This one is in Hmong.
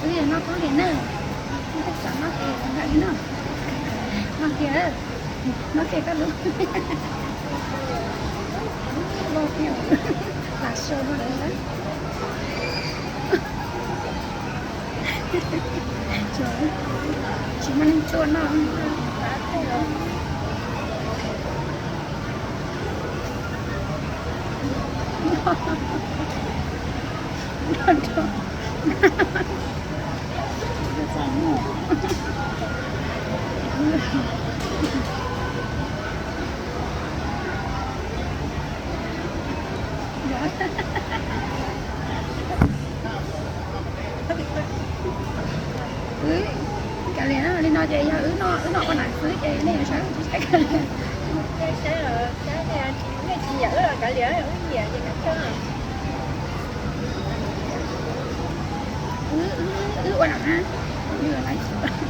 Noj koob li na, xav noj ces nqa li no. Noj kiag, noj kiag koj lub. Loj tiag, lam sau no lawm. Tsis muaj neeg tuaj noj. Wb kav liam li no ces yog wb noj, wb noj ua nam xwb ces nej yuav saib tsis saib kav liam. Saib, saib, nej tsis nyiam wb los kav liam, wb nyiam ces kav liam. Wb, wb ua nam na, wb ua nam.